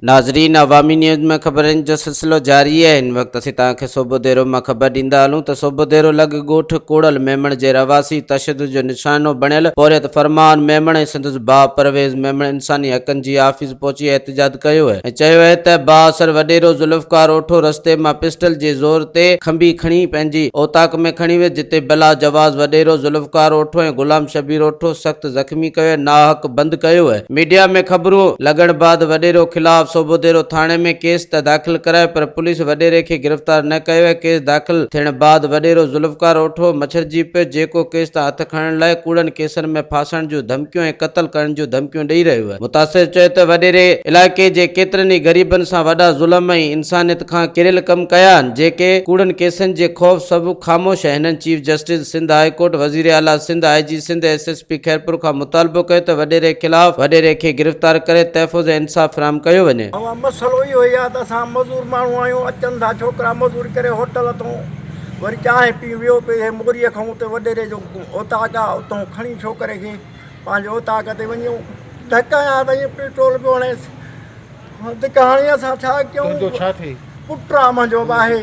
ناظرين عوامي نيوز ۾ خبرن جو سلسلو جاري آهي هن وقت اسين توهان کي صوبوديرو مان خبر ڏيندا هلون ته صوبوديرو لڳ ڳوٺ ڪوڙل ميمڻ جي رهواسي تشدد جو نشانو بڻيل پورهيت فرمان ميمڻ ۽ سندس ڀاء پرويز ميمڻ انساني حقن جي آفيس پهچي احتجاج ڪيو ۽ چيو آهي ته بااثر وڏيرو ذوالفقار اوٺو رستي مان پسٽل جي زور تي کنڀي کڻي پنهنجي اوطاق ۾ کڻي ويو جتي بلا جواز وڏيرو ذوالفقار اوٺو ۽ غلام شبير اوٺو سخت زخمي ڪيو ۽ ناحق بند ڪيو ۽ ميڊيا ۾ خبرون لڳڻ بعد وڏيرو خلاف صوبوديرو ٿاڻي ۾ ڪيس ته داخل ڪرايو پر پوليس وڏيري کي گرفتار نه ڪيو ۽ ڪيس داخل ٿيڻ بعد وڏيرو ذوالفقار اوٺو مڇرجي پيو جيڪو ڪيس تان هٿ کڻڻ لاء ڪوڙن ڪيسن ۾ ڦاسڻ جون ڌمڪيون ۽ قتل ڪرڻ جون ڌمڪيون ڏئي رهيو آهي. متاثر چيو ته وڏيري علائقي جي ڪيترن ئي غريبن سان وڏا ظلم ۽ انسانيت کان ڪريل ڪم ڪيا آهن جيڪي ڪوڙن ڪيسن جي خوف سبب خاموش آهن هنن chief justice Sindh high court وزير اعليٰ Sindh I G Sindh S S P Khairpur کان مطالبو ڪيو ته وڏيري خلاف وڏيري کي گرفتار ڪري تحفظ ۽ انصاف فراهم ڪيو وڃي. اوهان مسئلو اهو ئي آهي ته اسان مزور ماڻهو آهيون اچن ٿا ڇوڪرا مزوري ڪري هوٽل تون وري چانهه پي ويو پئي هي موريء کان اتي وڏيري جو اوطاق آهي اتان کڻي ڇوڪري کي پنهنجي اوطاق تي وڃون ڌڪ هنيا ته ائين پيٽرول پيو هڻيس ڌڪ هڻي اسان ڇا ڪيون تنهنجو ڇا ٿئي؟ پٽ آ منهنجو به آهي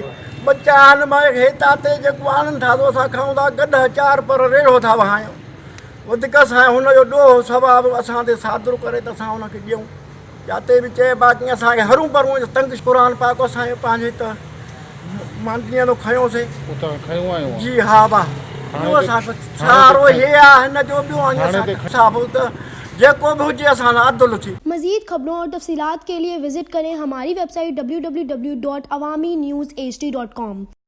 ٻچا آهن ماء کي تاتي جيڪو آڻن ٿا سو اسان کائون ٿا گڏهه چار پر ريڙهو ٿا وهايون وڌيڪ اسان هن جو ڏوهه ثواب اسان تي صادر ڪري ته اسان هن کي ڏيون جاتي به چئي باقي اسان کي هرون پرون تنگ قرآن پاڪ اسان جو پنهنجي ته مانڊيء ۾ کنيوسين. اتان کنيو آيو آن. جي ها با. ٻيو اسان کي سهارو هي آ هن جو ٻيو آ اسان کي حساب ته جيڪو به هجي اسان سان عدل ٿئي. مزيد خبرون اور تفصيلات کے لئے وزٽ ڪرين ھماري website W W W dot Awami news H D dot com.